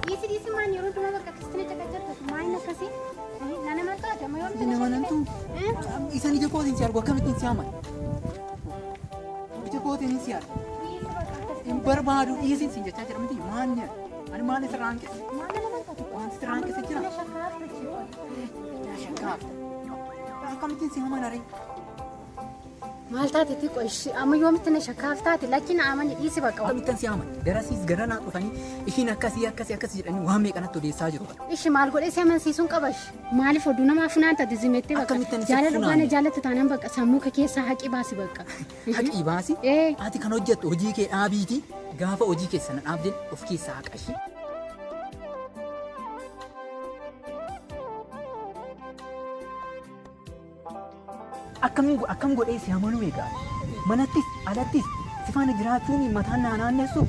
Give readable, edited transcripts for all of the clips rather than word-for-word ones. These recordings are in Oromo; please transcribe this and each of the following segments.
Dhiisi dhiisi maan yeroo hundumaa bakka akkasitti na caqajartu maal akkasii? Nana maal taate amma yoomtu Inni na amanamtu shakkite? Isan ija kootiin si argu akkamittiin si amana? Ija kootiin si argu. Dhiisi bakka akkasitti. Hin barbaadu dhiisin siin jechaa jira miti maal ni ani maal sirraa hanqise? Maal nana maal taate? Waan sirraa hanqise jira. Na shakkaafte jechuudha. Na shakkaafte. Akkamittiin si amana ree? Maal taate xiqqoo ishii amma yoomitti na shakkaaf taate lakki na amani dhiisi bakka. Akkamittiin si amana? Garasiis garanaa dhufanii ishiin akkasii akkasii akkasii jedhanii waan meeqanatti odeessaa jiru. Ishi maal godhee si amansiisuun qaba ishi? Maaliif oduu namaa funaanta dizimettee bakka Akkamittiin si jaalala dhugaa na funaane? jaalatte taanaan bakka sammuu kee keessaa haqii baasi bakka. Haqii baasi. Ee. Ati kan hojjettu hojii kee dhaabiiti. Gaafa hojii kee sana dhaabdeen of keessaa haqashi. Akkamiin akkam godhee si amanuu egaa? Manattis alattis si faana jiraachuun mataan naa naannessu.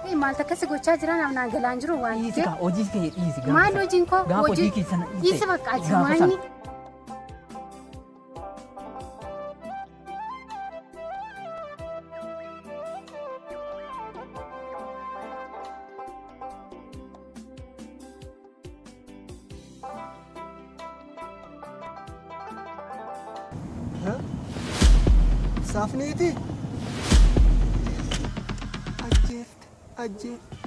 Ee, maal takkasi gochaa jira naaf naan galaan jiru waan Dhiisi ta'eef. kaa hojii kee dhiisi gaafa Maal sana. hojiin koo? Gaafa hojii kee sana dhiiste. Dhiisi bakka ati Gaafa sana. maanni. Saafniiti. Ajjeefte ajjeefte.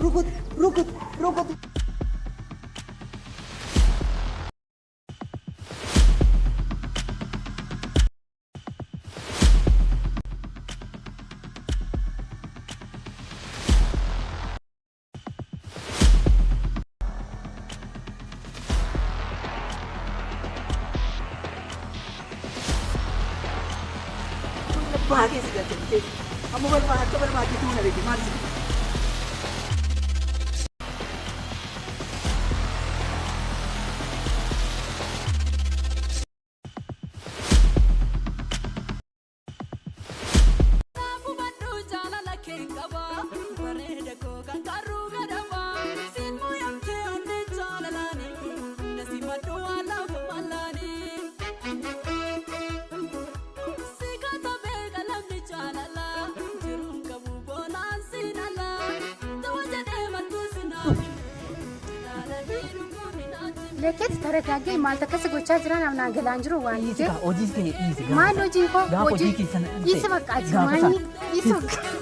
Rukut rukut rukut. Abbaa keessa galche. Amma barbaada akka barbaachisu na beekte maal si? Hubadhu jaalala kee qaba bareeda koo kan qarruu gadaba siin mooyamtee onnee jaalalaani na simadhu alaaf mallaani. Si katabee qalamni jaalala jiruun qabu boonaan siin ala ta'uu jedhee mattuu sinaa jaalalli dhuguun naatti. Lekkeetti taragaagee maal takkasi gochaa jira naaf naan galaan jiru waan Dhiisi ta'eef. kaa hojii kee dhiisi gaafa Maal sana. hojiin koo? Gaafa hojii kee sana dhiiste. Dhiisi bakka ati Gaafa sana. maanni. Dhiisi bakka.